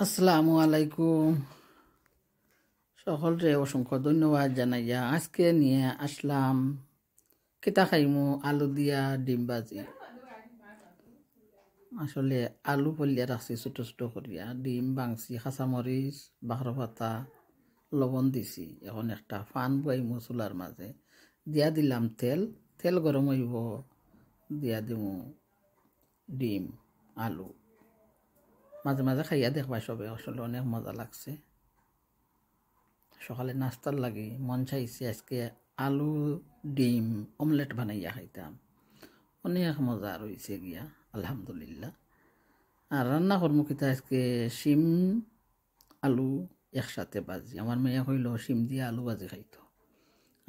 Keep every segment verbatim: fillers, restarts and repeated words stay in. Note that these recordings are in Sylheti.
আসসালামু আলাইকুম। সকলরে অসংখ্য ধন্যবাদ জানাইয়া আজকে নিয়া আসলাম কিতা খাইমু, আলু দিয়া ডিম ভাজি। আসলে আলু ফলিয়া রাখছি ছোট ছোট করিয়া, ডিম ভাংছি, কাঁচামরিচ, বাখর পাতা, লবণ দিছি। এখন একটা pan বওয়াইমু চুলার মাঝে, দিয়া দিলাম তেল, তেল গরম অইবো, দিয়া দিমু ডিম, আলু। মাঝে মাঝে খাইয়া দেখবা সবে, আসলে অনেক মজা লাগছে। সকালে নাস্তার লাগি মন চাইছে আজকে আলু ডিম omelette বানাইয়া খাইতাম, অনেক মজা রইছে গিয়া, আলহামদুলিল্লাহ। আর রান্না করমু কিতা আজকে, শিম আলু একসাথে ভাজি। আমার মেয়ে কইলো শিম দিয়া আলু ভাজি খাইতো।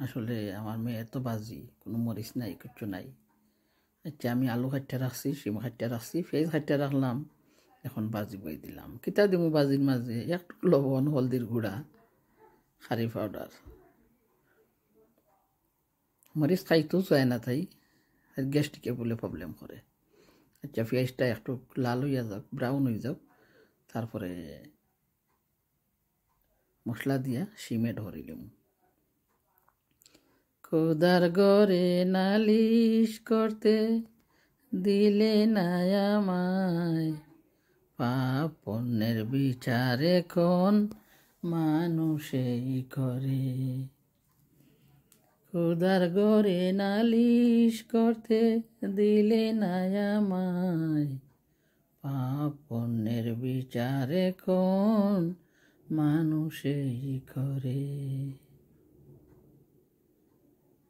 আসলে আমার মেয়ে তো ভাজি, কুনু মরিচ নাই, কিচ্ছু নাই। আচ্ছা, আমি আলু কাটিয়া রাখছি, শিম কাটিয়া রাখছি, পিয়াইজ কাটিয়া রাখলাম, এখন ভাজি বওয়াই দিলাম। কিতা দিমু ভাজির মাঝে? একটু লবণ, হলদির গুঁড়া, curry powder। মরিচ খাইতো চায় না তাই, আর গ্যাস্ট্রিকে বুলে problem করে। আচ্ছা, পিয়াইজটা একটু লাল অইয়া যাউক, brown অইয়া যাউক, তারপরে মশলা দিয়া শিম add করিলিমু। খুদার ঘরে নালিশ করতে দিলে না আমায়, পাপ পুণ্যের বিচার এখন মানুষেই করে। খুদার ঘরে নালিশ করতে দিলে না আমায়, পাপ পুণ্যের বিচার এখন মানুষেই করে।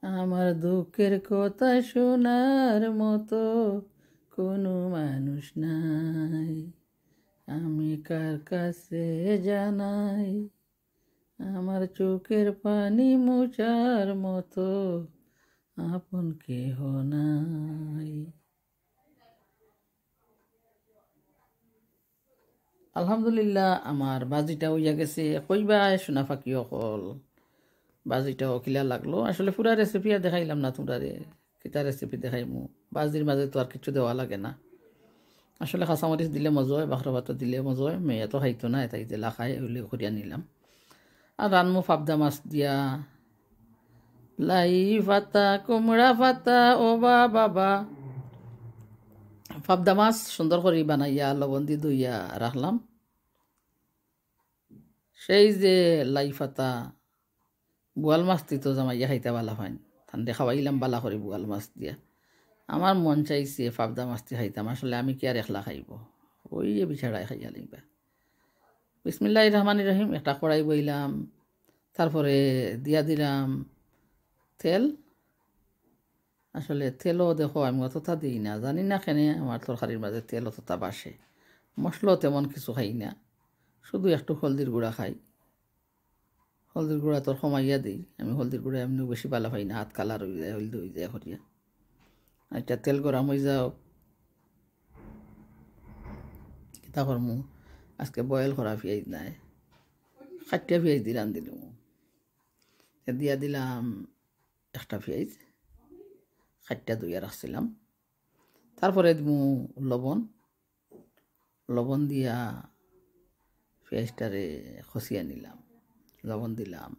আমার দুঃখের কথা শোনার মতো কোনো মানুষ নাই, আমি কার কাছে জানাই? আমার চোখের পানি মুছার মতো আপন কেহ নাই। আলহামদুলিল্লাহ, আমার ভাজিটা অইয়া গেছে। কইবা সোনা পাখি অকল, ভাজিটা কিলা লাগলো? আসলে পুরা recipe আর দেখাইলাম না তোমরারে, কিতা recipe দেখাইমু? ভাজির মাঝে তো আর কিছু দেওয়া লাগে না। আসলে কাঁচামরিচ দিলে মজা অয়, বাখর পাতা দিলে মজা অয়, মেয়ে তো খাইতো না, এটাই যে লাখায় ওইলে করিয়া নিলাম। আর রানমু পাবদা মাছ দিয়া, লাই পাতা, কুমড়া পাতা, ও বা বাবা। পাবদা মাছ সুন্দর করি বানাইয়া লবণ দি ধুইয়া রাখলাম। সেই যে লাই পাতা, বোয়াল মাছ দি তো জামাইয়ে খাইতা বালা পাইন, তানরে খাওয়াইলাম বালা করি বোয়াল মাছ দিয়া। আমার মন চাইছে পাবদা মাছ দি খাইতাম, আসলে আমি কি আর একলা খাইবো, ওই যে বিচারায় খাইয়া লইবা। বিসমিল্লাহির রহমানির রহিম, একটা কড়াই বইলাম, তারপরে দিয়া দিলাম তেল। আসলে তেলও দেখো আমি অতটা দেই না, জানি না কেনে আমার তরকারির মাঝে তেল অতটা বাসে। মশলাও তেমন কিছু খাই না, শুধু একটু হলদির গুঁড়া খাই। হলদির গুঁড়া তো কমাইয়া দেই, আমি হলদির গুঁড়া এমনিও বেশি বালা পাই না, আত কালা রই যায়, হলদি অই যায় করিয়া। আচ্ছা, তেল গরম অই যাউক, কিতা করমু? আজকে boil করা পিয়াইজ নাই, কাটিয়া পিয়াইজ দি রান্ধিলিমু। তে দিয়া দিলাম একটা পিয়াইজ, কাটিয়া ধুইয়া রাখছিলাম। তারপরে দিমু লবণ, লবণ দিয়া পিয়াইজটারে খসিয়া নিলাম, লবণ দিলাম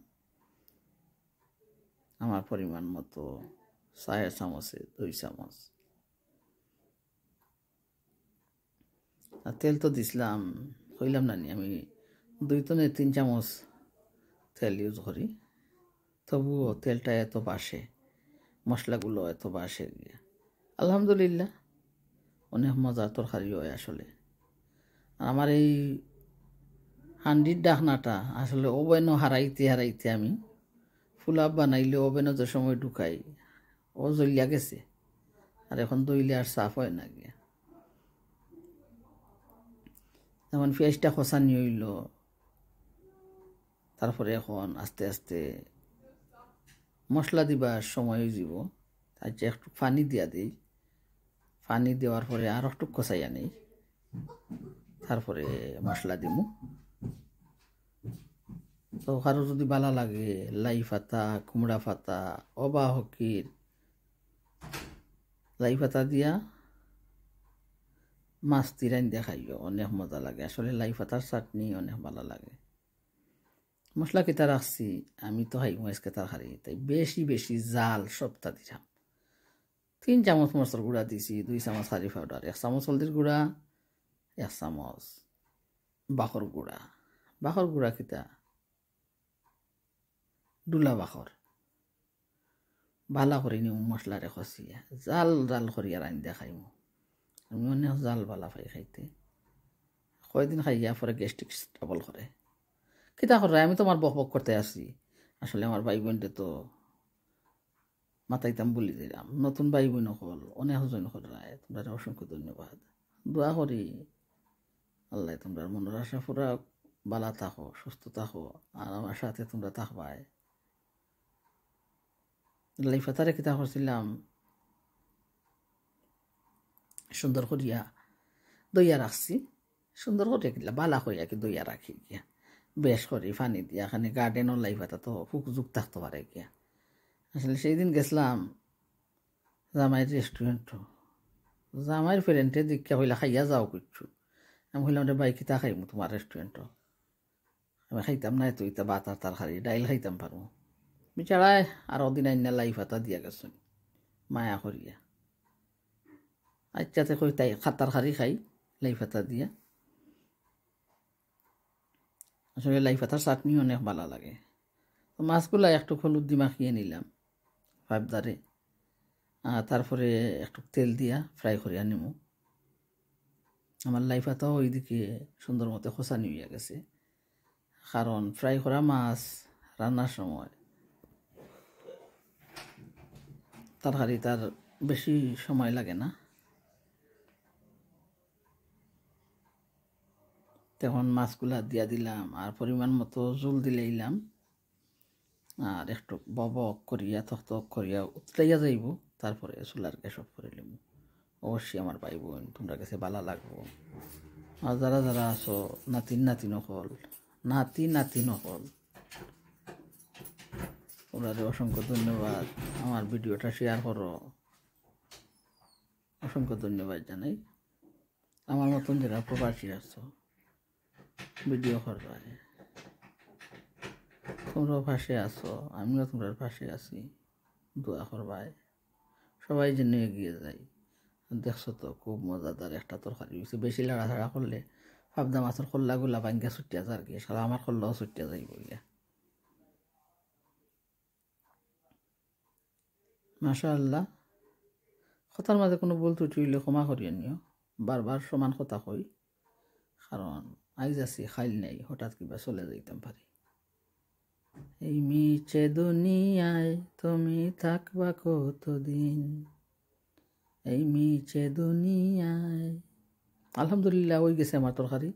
আমার পরিমাণ মতো, চায়ের চামচে দুই চামচ। আর তেল তো দিছিলাম, কইলাম না নি আমি দুই তনে তিন চামচ তেল use করি, তবুও তেলটা এত বাসে, মশলাগুলো এত বাসে গিয়া। আলহামদুলিল্লাহ, অনেক মজার তরকারি অয় আসলে। আর আমার এই হান্ডির ঢাকনাটা আসলে ওভেনও হারাইতে হারাইতে আমি ফুলাব বানাইলে ওভেনও যে সময় ঢুকাই, ও জ্বলিয়া গেছে, আর এখন ধইলে আর সাফ অয় না গিয়া। এখন পিয়াইজটা খসানি অইলো, তারপরে এখন আস্তে আস্তে মশলা দিবার সময় অই যিবো। আচ্ছা, একটু পানি দিয়া দেই, পানি দেওয়ার পরে আর একটু কষাইয়া নেই, তারপরে মশলা দিমু। তো কারো যদি বালা লাগে লাই পাতা, কুমড়া পাতা, অবা হকির লাই পাতা দিয়া মাছ দি রাইন্দা খাইও, অনেক মজা লাগে। আসলে লাই পাতার চাটনি অনেক ভালা লাগে। মশলা কিতা রাখছি, আমি তো খাইমু আজকে তরকারি, তাই বেশি বেশি জাল সবতা দিলাম। তিন চামচ মরচর গুঁড়া দিছি, দুই চামচ কারি পাউডার, এক চামচ হলদির গুঁড়া, এক চামচ বাখর গুঁড়া। বাখর গুঁড়া কিতা? ডুলা বাখর। ভালা করি নিমু মশলারে কষিয়া, জাল জাল করিয়া রাইন্দা খাইমু। আমি অনেক জাল ভালা পাই খাইতে। কয়দিন খাইয়া পরে গ্যাস্ট্রিক ট্রাবল করে। কিতা কররায়, আমি তো আমার বক বক করতে আছি। আসলে আমার ভাই বোনরে তো মাতাইতাম ভুলি দিলাম। নতুন ভাই বোন অকল অনেক জন কররায়, তুমরারে অসংখ্য ধন্যবাদ। দোয়া করি আল্লায় তুমরার মনর আশা পুরা, ভালা থাকো, সুস্থ থাকো, আর আমার সাথে তুমরা থাকবায়। লাই পাতারে কিতা করছিলাম, সুন্দর করিয়া ধইয়া রাখছি, সুন্দর করিয়া কিলা ভালা করিয়া কি ধইয়া রাখি গিয়া, বেশ করি পানি দিয়া, খানি গার্ডেনর লাই পাতা তো ফুক জুক থাকতো পারে গিয়া। আসলে সেই দিন গেছিলাম জামাইর রেস্টুরেন্টো, জামাইর ফ্রেন্ডে দেখিয়া কইলা, "খাইয়া যাও কিচ্ছু।" আমি কইলাম, "রে ভাই, কিতা খাইমু তুমার রেস্টুরেন্টো? আমি খাইতাম না এত ইতা ভাত আর তরকারি, ডাইল খাইতাম পারমু।" বেচারায় আরক দিন আইন্না লাই পাতা দিয়া গেছইন, মায়া করিয়া। আইচ্ছা তে কই তাই খা-, তরকারি খাই লাই পাতা দিয়া। আসলে লাই পাতার চাটনি অনেক ভালা লাগে। তো মাছগুলা একটু হলুদ দি মাখিয়া নিলাম পাইপদারে, আর তারপরে একটু তেল দিয়া ফ্রাই করিয়া নিমু। আমার লাই পাতাও ওইদিকে সুন্দর মতো খোসানি অইয়া গেছে, কারণ ফ্রাই করা মাছ রান্নার সময় তরকারিত আর বেশি সময় লাগে না। তখন মাছগুলা দিয়া দিলাম, আর পরিমাণ মতো জুল দিলাইলাম, আর একটু ববক করিয়া, থকথক করিয়া উতলাইয়া যাইবো, তারপরে চুলার গ্যাস অফ করিলিমু। অবশ্যই আমার ভাই বোন, তুমরার গেছে ভালা লাগবো। আর যারা যারা আছো, নাতিন নাতিন অকল, নাতি নাতিন অকল, তুমরারে অসংখ্য ধন্যবাদ। আমার ভিডিওটা শেয়ার করো, অসংখ্য ধন্যবাদ জানাই। আমার মতন যারা প্রবাসী আছো, ভিডিও করবায়, তুমরাও পাশে আছো, আমিও তুমরার পাশে আছি, দোয়া করবায়, সবাই যেন এগিয়ে যাই। দেখছো তো, খুব মজাদার একটা তরকারি অইছে। বেশি লাড়াচাড়া করলে পাবদা মাছর কল্লাগুলা ভাঙ্গা ছুটিয়া যার গিয়া, সারা আমার কল্লাও ছুটিয়া যাইবো গিয়া। মাশাআল্লাহ। কথার মাঝে কোনো ভুল ত্রুটি অইলে ক্ষমা করিয়া নিও, বারবার সমান কথা কই, কারণ আইজ আছি, কাইল নাই, হঠাৎ কিবা চলে যাইতাম পারি। এই মিছে দুনিয়ায় তুমি থাকবা কতদিন, এই মিছে দুনিয়ায়। আলহামদুলিল্লাহ, অই গেছে আমার তরকারি।